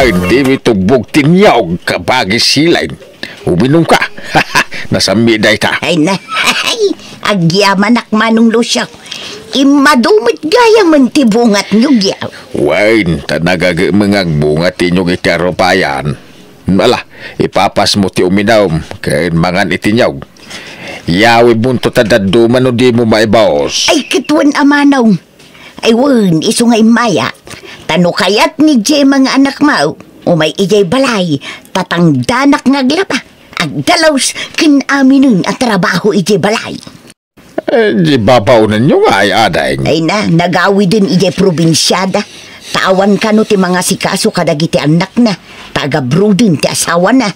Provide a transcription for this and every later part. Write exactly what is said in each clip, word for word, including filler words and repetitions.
Ay, dimi tugbog ti niyog, kabagi silain. Uminum ka. Nasammi dayta. Ay na, ay, agyamanak, Manong Lucio. Immadu met gayamen ti bunga ti niyog. Wen, ta nagagmeng agbunga ti niyog iti arupayan. Ala, ipapasmo ti uminum, ken mangan iti niyog. Yawidmonto ta dadduma no dimo maibaos. Ay, ket wen a manong. Ay wen, isu nga immaya. Ta no kayat ni Gemma nga anakmo, umay idiay balay, ta tangdanak nga aglaba, agdalus, ken aminen a trabaho idiay balay. Eh, di babaonenyo nga ay ading. Ay na, nagawiden idiay probinsiada. Ta awan kano ti mangasikaso kadagiti annakna, ta agabroden ti asawana.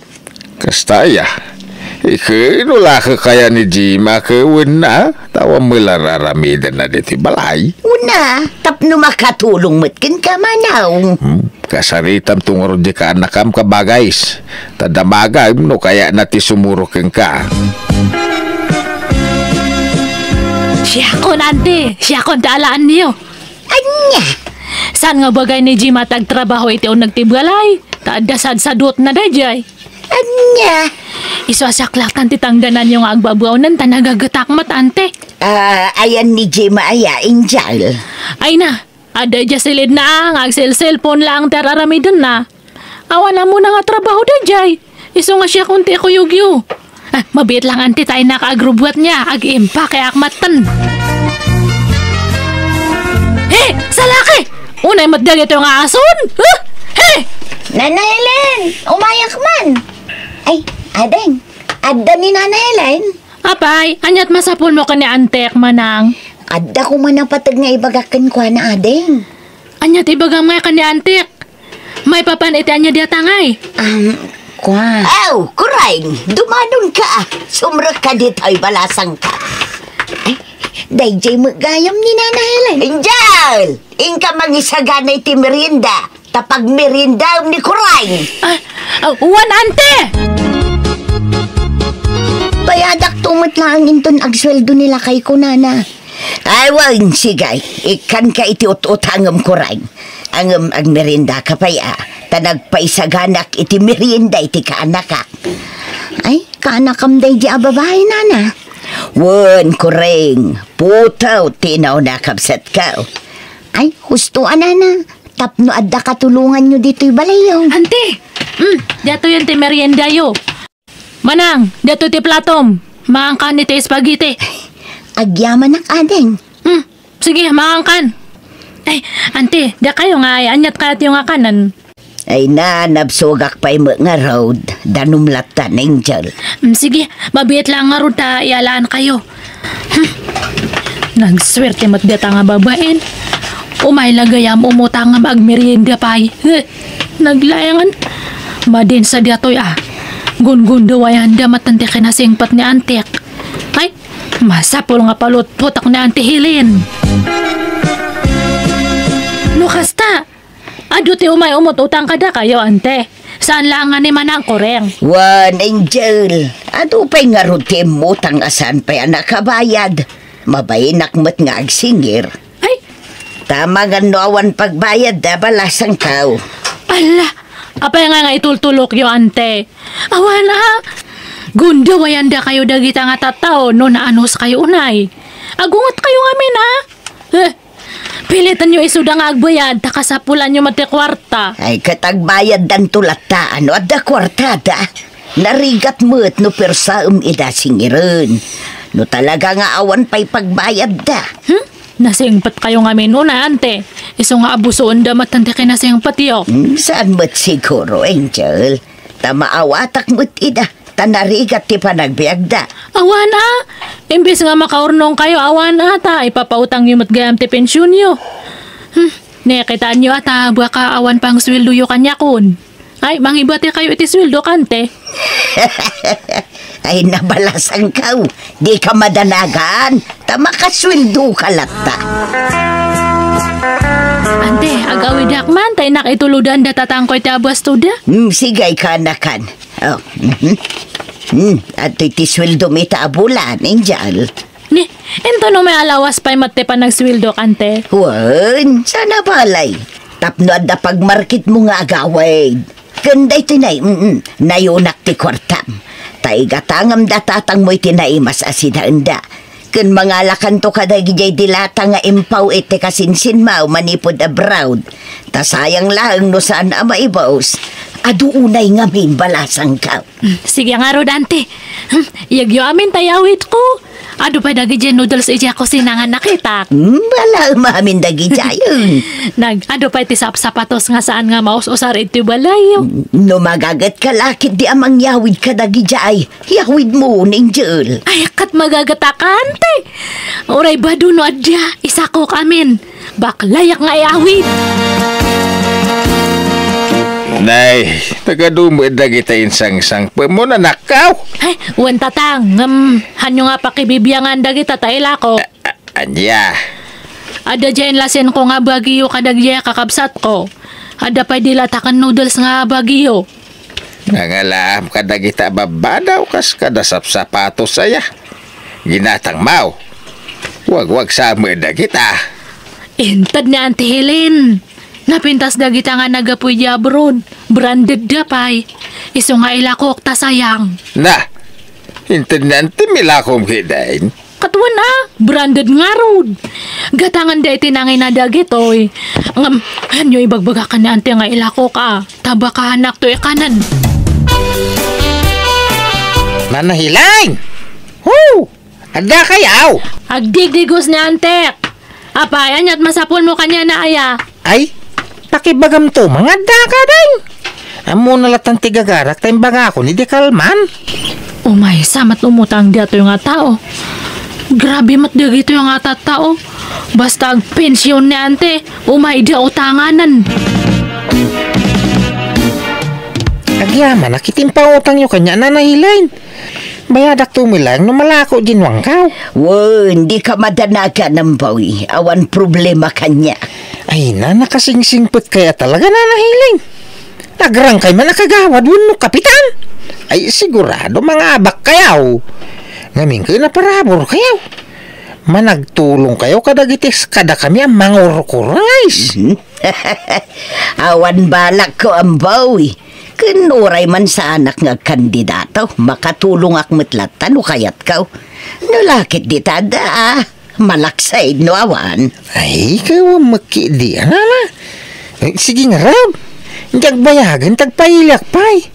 Kasta aya. Iken, no la ka kaya ni Gemma ket wenna, ta awan met la ar-aramidenna ditoy balay. Wenna, tapno makatulong met kenka, Manong. Hmm, kasaritamto ngarud diay kaannakam, kabagis. Ta damagem no kayatna ti sumurot kenka. Siakon, anti. Siakon ti alaenyo. Ania? Saan nga bagay ni Gemma ti agtrabaho iti uneg ti balay? Ta adda sadsadutna daydiay. Ania? Isu a siak laeng ti tangdananyo nga agbabaonen ta nagagetak met, anti. Ah, ayan ni Gemma aya, Angel? Ay na, adda idiay silidna nga agselselpon laeng ti ar-aramidenna. Awan ammona nga trabaho daydiay. Isu nga siakon ti ikuyogyo. Ah, mabiit laeng, anti, ta innak agrubbuatna, ag-impake ak matten. He! Salaki! Unay met dagitoy nga ason! Huh? He! Nana Helen, umayak man. Ay, ading, adda ni Nana Helen? Apay, aniat masapulmo ken ni antik, Manang? Adda koma napateg nga ibagak kenkuana, ading. Aniat ibagam nga ken ni antik? Maipapan iti ania dayta ngay? Um, kuan. Aw, Kuring, dumanonka. Sumrekka ditoy, balasangka. Ay, daydiay met gayam ni Nana Helen. Angel, inka mangisagana iti merienda. Ta pagmeriendaem ni Kuring. Ah, ah, wen, anti! Bayadakto met laeng inton agsueldo ni lakayko, Nana. Ay, wen, sige. Ikkanka iti ut-utangem, Kuring. Ngem agmeriendaka pay a, ta nagpaisaganak iti merienda iti kaanakak. Ay, kaanakam daydiay a babai, Nana? Wen, Kuring, putew ti inauna a kabsatko. Ay, husto a, Nana. Tapno adda katulonganyo ditoy balayyo. Anti! Mm, daytoyen ti meriendayo. Manang, daytoy ti platom. Mangankan iti spaghetti. Agyamanak, ading. Hmm, sige, mangankan. Ay, anti, dakayo nga ay, aniat kayatyo nga kanen? Ay na, nabsogak pay met ngarud, danum latta, Angel. Hmm, sige, mabiit laeng ngarud ta ialaankayo. Hmm. Nagsuerte met dayta nga babain. Umay la gayam umutang ngem agmerienda pay. Huh. Naglaengen. Madin sa daytoy a. Gungundawayanda met ti kinasingpet ni antik. Ay, masapul nga palutpotak ni Anti Helen. No kasta, adu ti umay umut-utang kadakayo, ante. Saan laeng nga ni Manang Kuring. Wen, Angel, adu pay ngarud ti immutang a saan pay a nakabayad. Mabainak met nga agsingir. Ay! Ta mangan no awan pagbayadda, balasangkaw. Ala, apay nga nga itultulokyo, ante? Awan a, gundawayandakayo dagita nga tattao no naanuskayo unay. Agungetkayo ngamin a. Eh, pilitenyo isuda nga agbayad, ta kasapulanyo met ti kuarta. Ay, ket agbayaddanto latta, no adda kuartada. Narigat met no persaem ida singiren. No talaga nga awan pay pagbayadda. Hmm? Nasingpetkayo ngamin unay, ante. Isu nga abusoenda met ti kinasingpetyo. Hmm, saan met siguro, Angel. Ta maawatak met ida. Ta narigat ti panagbiagda. Awan a. Imbes nga makaurnongkayo, awan a, ta ipapautangyo met gayam ti pensionyo. Hmm, nakitaanyo a ta baka awan pangsueldoyo kaniakon. Ay, mangibatikayo iti sueldo, kante. Ay, nabalasangkaw. Dika madanagan. Ta makasueldoka latta. Ante, agawidak man, ta innak itulodan da tatangko iti abastoda. Hmm, sige, ay kanakan. Oh, mhm. Hmm, adtoy ti sueldo mi ta abulan, Angel. Ni, intono may alawas pay met ti panagsueldo, kante. Wen, sana balay. Tapno adda pagmarketmo nga agawid. Ken daytoy nay, mm, nayunak ti kuartam. Ta igatangam da tatangmo iti naimas a sidaenda. Ken mangalakanto kadagidiay dilata nga impaw iti kasinsinmaw manipud abroad. Ta sayang laeng no saan a maibus. Adu unay ngamin balasangko. Hmm, sige ngarud, ante. Hmm, iyagyo amin ta iyawidko. Adu pay dagidiay noodles idiay kusina nga nakitak. Hmm, bala umamin dagidiay. Nag, adu pay ti sapsapatos nga saan nga maus-usar iti balayyo. No magagetka la ketdi a mangyawid kadagidiay, yawidmo, Angel. Ay, ket magagetak, ante. Uray badu no adda, isakok amin. Baklayak nga iyawid. Nay, nagadu met dagita insangsangpetmo, anakko. Ay, wen, tatang, ngem, hanyo nga pakibibiangan dagita ta ilako. A-, a-, ania? Adda diay inlasinko nga Baguio kadagidiay kakabsatko. Adda pay dilata ken noodles nga Baguio. Nangalaam kadagita a babbadaw kas kada sapsapatos aya. Ginatangmo. Wagwagsa met dagita. Inted ni Auntie Helen. Napintas dagita nga naggapu idiay abroad. Branded da pay. Isu nga ilakok ta sayang. Na, inted ni Auntie, ilakom ketdin. Ket wen a, branded ngarud. Gatangan da iti nangina dagitoy. Ngem, hanyo ibagbagakan ni Auntie nga ilakok a. Ta baka hanakto ikanen. Nana Helen! Hu! Adda kayaw? Agdigdigos ni Auntie. Apay, aniat masapulmo kaniana aya? Ay, pakibagamto, mangadda ka, deng. Ammona latan ti gagarak ta imbagakon idi kalman. Umay, sa met umutang daytoy nga tao. Grabe met dagitoy nga tattao. Basta agpension ni Auntie, umay da utanganan. Agyamanak iti impautangyo kaniana, Nana Helen. Bayadakto met laeng no malako diay nuangkaw. Wen, dika madanagan, Amboy. Awan problema kaniak. Ay, na, nakasingsingpet kaya talaga, Nana Helen. Nagrangkay man a kagawad wenno kapitan. Ay, sigurado, mangabak kayaw. Ngamin kayo naparabur kayaw. Managtulong kayo kadagiti kadakami a mangurkur nga ais. Mhm. Awan balakko, Amboy. Ken uray man saanak nga agkandidato, makatulongak met latta no kayatko. No la ketdi ta adda, ah, malaksid no awan. Ay, kawan met ketdi, a, Nana. Eh, sige ngarud. Diak bayagen, ta agpailiak pay.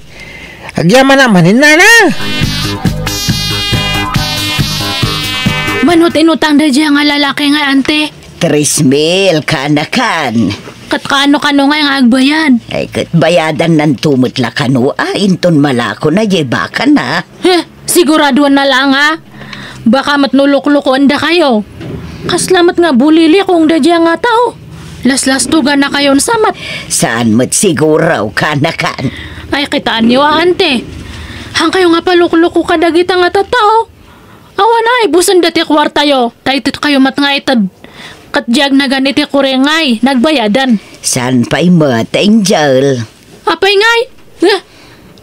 Agyamanak manen, Nana. Mano ti inutang daydiay nga lalaki nga, Auntie? Tres mil, kaanakan. Ket kaano-kano ngay nga agbayad? Ay, ket bayadannanto met la kano, a, inton malakona diay bakana. Heh, siguradoanna laeng, a? Baka met no luklukoendakayo. Kasla met nga bulilikong daydiay nga tao. Laslastogannakayon sa met. Saan met siguro, kaanakan? Ay, kitaenyo, a, Auntie. Hankayo nga palukluko kadagita nga tattao. Awan a, ibusenda ti kuartayo, ta itedkayo met nga ited. Ket diay agnagan iti kuring nga nagbayadan. Saan pay met, Angel? Apay ngay? Eh,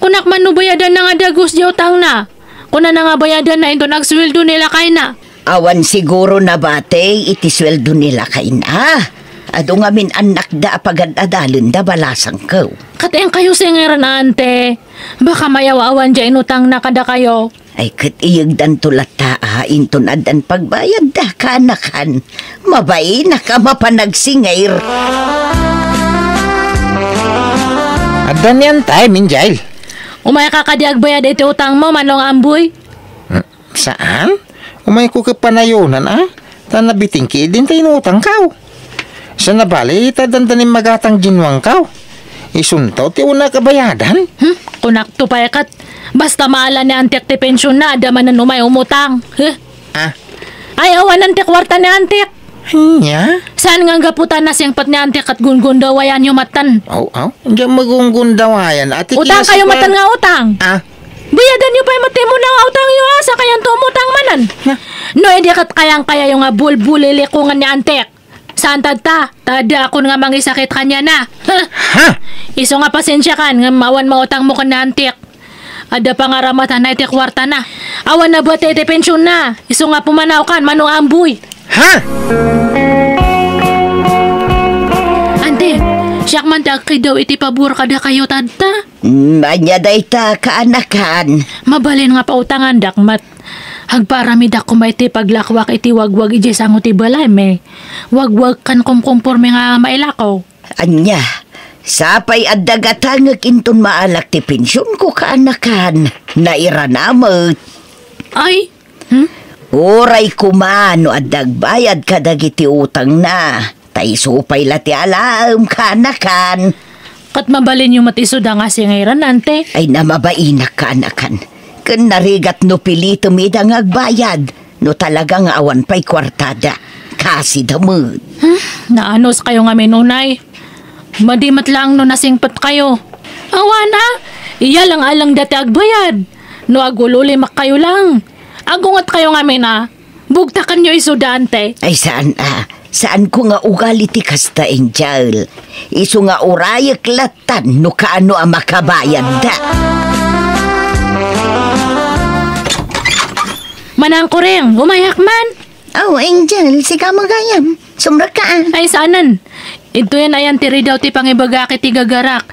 kunak man no bayadanna nga dagus diay utangna. Kunana nga bayadanna inton agsueldo ni lakayna. Awan siguro nabati iti sueldo ni lakayna. Adu ngamin annakda a pagad-adalenda, balasangko. Ket inkayo singirna, Auntie. Baka mayaw-awan diay inutangna kadakayo. Ay, ket iyegdanto latta, a, inton addan pagbayadda, kaanakan. Mabainak a mapanagsingir. Adda niyan time, Angel. Umayka kadi agbayad iti utangmo, Manong Amboy? Hmm, saan? Umayko ket panayonan, a? Ta nabitin ketdin ti inutangko. Saan a bali ta dandani magatang diay nuangko. Isunto ti unak a bayadan. Hmm? Kunakto pay ket, basta maala ni Auntie ti pensionna, adda manen umay umutang. Huh? Ah. Ay, awanen ti kuarta ni Auntie. Ania? Saan nga gapu ta nasingpet ni Auntie ket gungundawayanyo metten? Aw, aw. Diay magungundawayan. Ati utangkayo metten nga utang. Ah. Bayadanyo pay met ti umuna nga utangyo, a, sakayanto umutang manen. Na? No, idi ket kayangkayayo nga bulbulilikongen ni Auntie. Saan tatta, ta addaakon nga mangisakit kaniana. Huh? Ha? Isu nga pasensiakan, ngem awan mautangmo ken ni Auntie. Adda pangaramatan iti kuartana. Awan nabati iti pensionna. Isu nga pumanawkan, Manong Amboy. Ha? Auntie, Diak man ti agkiddaw iti pabor kadakayo tatta. Mm, ania dayta, kaanakan? Mabalin nga pautangandak met. Agparamidak koma iti paglakuak iti wagwag idiay sango ti balaymi. Wagwag ken kumkumpormi nga mailako. Ania, sapay adda gatangek inton maalak ti pensionko, kaanakan. Nairana met. Ay, hmm? Uray koma no adda agbayad kadagiti utangna, ta isu pay la ti alaem, kaanakan. Ket mabalinyo met isuda nga singairan, ante? Ay, namabainak, kaanakan. Ken narigat no pilitem ida nga agbayad, no talaga nga awan pay kuartada. Kasida met. Hmm, naanuskayo ngamin unay. Madi met laeng no nasingpetkayo. Awan a, iyalang-alang dati agbayad. No agul-ulimakkayo lang. Agungetkayo ngamin a. Bugtakanyo isuda, ante. Ay, saan a. Saanko nga ugali ti kasta, Angel. Isu nga urayek lattan no kaano a makabayadda. Manang Kuring, umayak man. Oh, Angel, sika gayam. Sumrekka a. Ay, saanen. Idtoyen a yan ti ridaw ti pangibagak iti gagarak.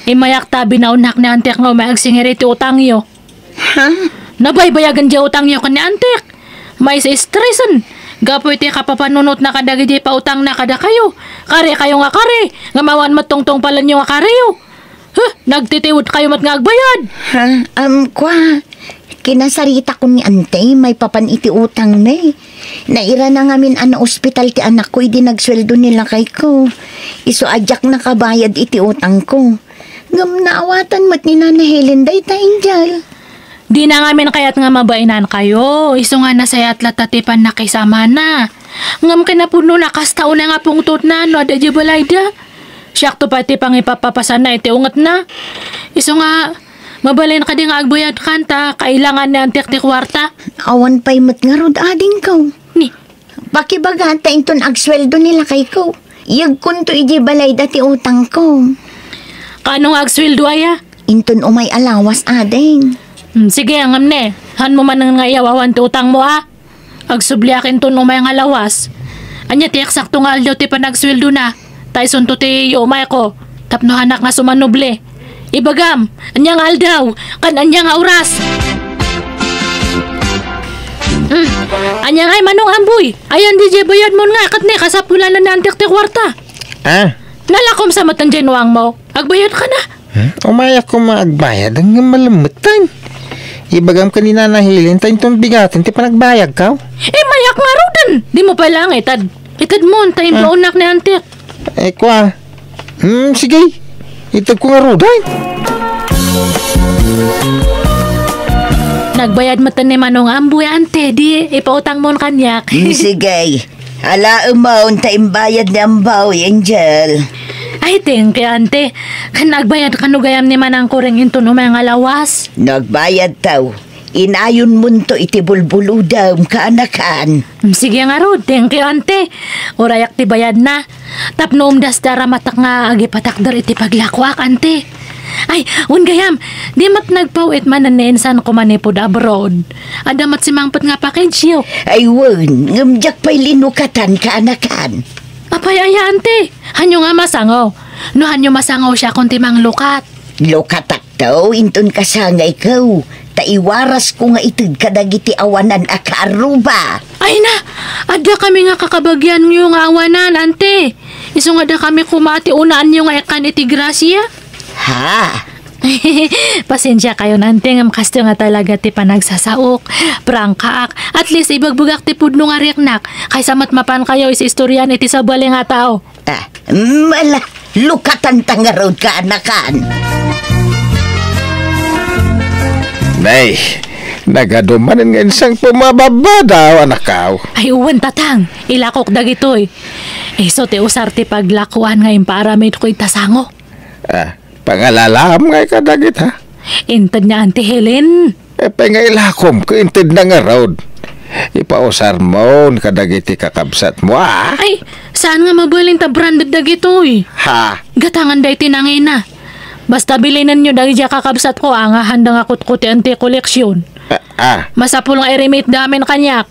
Immayak ta binaonnak ni antek nga umay agsingir iti utangyo. Ha? Nabaybayagen diay utangyo ken ni antek. Mais-stresen. Gapu iti kapapanunotna kadagiti pautangna kadakayo. Karikayo nga kari, ngem awan met tungtungpalenyo nga kariyo. Huh, nagtitiwedkayo met nga agbayad. Ha? Um, kua, kinasaritakon ni ante maipapan iti utangmi. Nairana ngamin a naospital ti anakko idi nagsueldo ni lakayko. Isu a diak nakabayad iti utangko. Ngem naawatan met ni Nana Helen dayta, Angel. Dina ngamin kayat nga mabainankayo, isu nga nasayaat latta ti pannakisamana. Ngem kinapudnona, kasta unay nga pungtotna no adda idiay balayda. Siakto pay ti pangipapapasanna iti ungetna. Isu nga, mabalin kadi nga agbayadkan ta kailangan ni antek ti kuarta. Awan pay met ngarud adingko. Ni? Pakibaga ta inton agsueldo ni lakayko, yegkonto idiay balayda ti utangko. Kaano nga agsueldo aya? Inton umay a lawas, ading. Hmm, sige, ngem ne, hanmo man nga iyaw awan ti utangmo a. Agsubliak inton umay nga lawas. Ania ti eksakto nga aldaw ti panagsueldona? Ta isunto ti yuumayko tapno hanak nga sumanubli. Ibagam, ania nga aldaw, ken ania nga oras? Hmm, ania ngay, Manong Amboy? Ayan di diay bayadmon nga, ket ne, kasapulanan ni antek ti kuarta. Ah? Nalakom sa matan diay nuangmo. Agbayadka na. Hmm? Umayak koma agbayad, ngem malemmetan. Ibagam ken ni Nana Helen ta inton bigaten ti panagbayadko. Eh, mayak ngaruden. Dimo pay laeng ited. Itedmon ta imbaonnak ni antek. Eh, kua. Hmm, sige. Itedko ngaruden. Nagbayad met ni Manong Amboy, ante, di ipautangmon kaniak. Hmm, sige. Alaemon ta imbayad ni Amboy, Angel. Ay, thank you, ante. Ken nagbayad kano gayam ni Manang Kuring inton umay nga lawas? Nagbayadto. Inayonmonto iti bulbuludem, kaanakan. Mm, sige ngarud, thank you, ante. Urayak ti bayadna. Tapno umdas ti aramatak nga agipatakder iti paglakoak, ante. Ay, wen gayam, di met nagpaw-it manen ni insanko manipud abroad. Adda met simangpet nga package-yo. Ay, wen, ngem diak pay linukatan, kaanakan. Apay aya, ante? Hanyo nga masango? No hanyo masango, siakon ti manglukat. Lukatakto inton kasangayko, ta iwarasko nga ited kadagiti awanan a kaarruba. Ay na, adda kami nga kakabagianyo nga awanan, ante. Isu nga dakami koma ti unaanyo nga ikkan iti grasia. Ha? Pasensiakayon, ante, ngem kasto nga talaga ti panagsasaok. Prangkaak. At least, ibagbagak ti pudno nga riknak. Kaysa met mapankayo is-istorian iti sabali nga tao. Ah, mala, lukatan ta ngarud, kaanakan. Nay, nagadu manen nga insangpet a mababadaw, anakko. Ay, wen, tatang. Ilakok dagitoy. Isu ti usar ti paglakoan nga impaaramidko ita sango. Ah, pangalalam ngay kadagita? Inted ni Auntie Helen. Apay nga ilakom ket intedna ngarud? Ipausarmon kadagiti kakabsatmo, a? Ay, saan nga mabalin ta branded dagitoy? Ha? Gatangan daytoy nangina. Basta bilinenyo dagiti kakabsatko, a, nga haanda nga kutkutian ti koleksion. A, a. Masapul nga i-remit-da amin kaniak.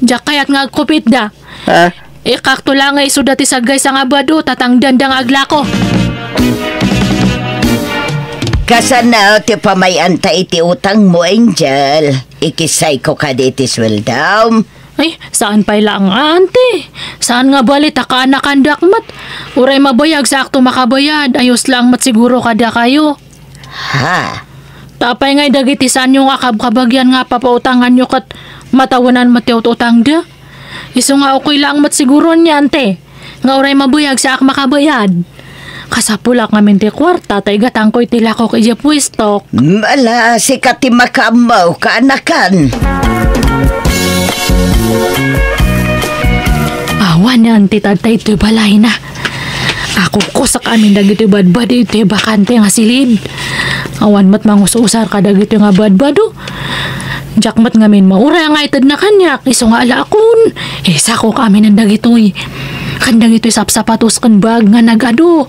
Diak kayat nga agkupitda. Ha? Ikkakto la nga isuda ti saggaysa nga bado, ta tangdanda nga aglako. Kasano ti pamay-anta iti utangmo, Angel? Ikisayko kadi ti sueldom? Ay, saan pay laeng, auntie. Saan nga bali ta kaanakandak met. Uray mabayag, saakto makabayad. Ayos laeng met siguro kadakayo. Ha? Apay ngay dagiti saanyo nga kabkabagian nga papautanganyo ket matawenan met ti ut-utangda? Isu nga ukoy laeng met siguro ania, auntie, nga uray mabayag, saak makabayad. Kasapulak ngamin ti kuarta ta igatangko iti lakok idiay puestok. Mm, ala, sika ti makaammo, kaanakan. Awan ni auntie tattay iti balayna. Akukusak amin dagiti badbadi iti bakante nga silid. Awan met mangus-usar kadagiti nga badbado. Diak met ngamin mauray nga itedna kaniak, isu nga alaakon. Isakok aminen dagitoy. Ken dagitoy sapsapatos ken bag nga nag-adu.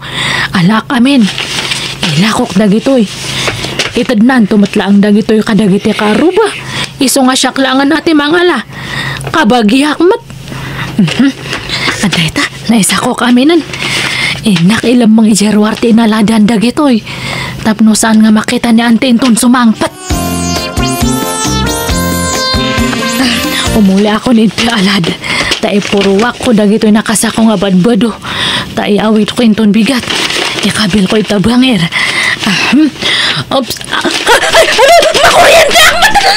Alaak amin. Ilakok dagitoy. Itednanto met laeng dagitoy kadagiti kaarruba. Isu nga siak laengen a ti mangala. Kabagiak met. Mhm. Adda ita, naisakok aminen. Innak ilemmeng idiay ruar ti inaladan dagitoy. Tapno saan nga makita ni auntie inton sumangpet. Ah, umuliakon iti alad. Ta ipuruakko dagitoy nakasako nga badbado. Ta iawidko inton bigat. Ikabilko ita banger. Ah, hmm. Oops. Ah, ah, ay, ano? Makuryente ang mata!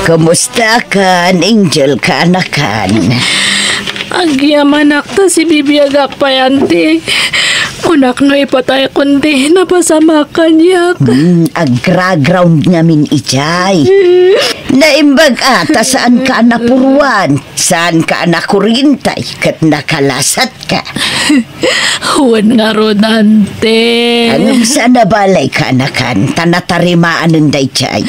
Kumustakan, Angel, kaanakan? Agyamanak ta sibibiagak pay, auntie. Kunak no ipatay kundi napasamak kaniak. Hmm, agraground ngamin idiay. Naimbag a ta saanka a napuruan, saanka a nakuryente, ket nakalasat ka. Wen ngarud, auntie. Ngem saan a balay, kaanakan, ta natarimaanen daydiay.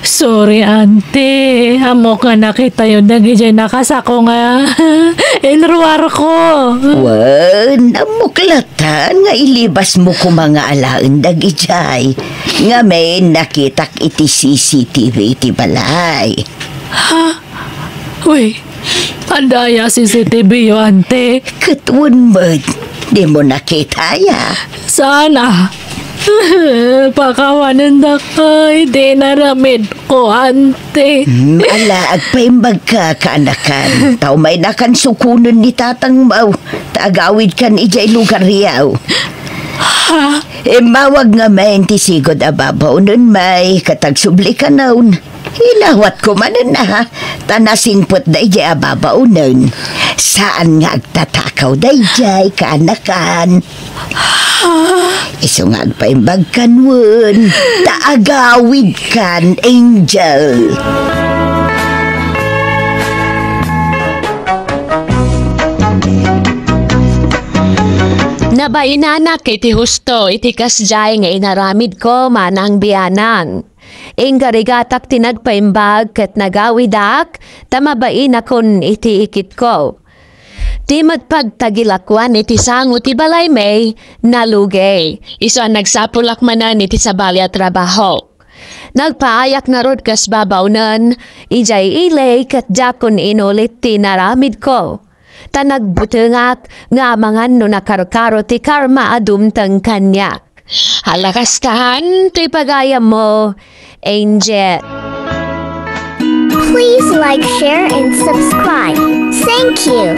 Sorry, auntie. Ammok nga nakitayo dagidiay nakasako nga inruarko. Wen, ammok latta nga ilibasmo koma nga alaen dagidiay. Ngamin, nakitak iti C C T V iti balay. Ha? Uy, adda aya C C T V yo, auntie? Ket wen met, dimo nakita aya? Saan a? Pakawanendak iti inaramidko, auntie. Hmm, ala, agpaimbagka, kaanakan. Ta umaynakan sukonen ni tatangmo, ta agawidkan idiay lugaryo. Ha? Immawag ngamin ti sigud a babaonenmi, ket agsublikanon. Inawatko manen a, ta nasingpet daydiay a babaonen. Saan nga agtatakaw daydiay, kaanakan. Isu nga agpaimbagkan wen, ta agawidkan, Angel. Nabainanak iti husto iti kasdiay nga inaramidko, manang bianan. Inggarigatak ti nagpaimbag ket nagawidak ta mabainakon iti ikitko. Ti met pagtagilakuan iti sango ti balaymi, nalugey. Isu a nagsapulak manen iti sabali a trabahok. Nagpaayak ngarud kas babaonen, idiay ili ket diakon inulit ti inaramidko. Ta nagbutengak nga amangan no nakarkaro ti karma a dumteng kaniak. Hala, kastan ti pagayammo, Angel. Please like, share, and subscribe. Thank you.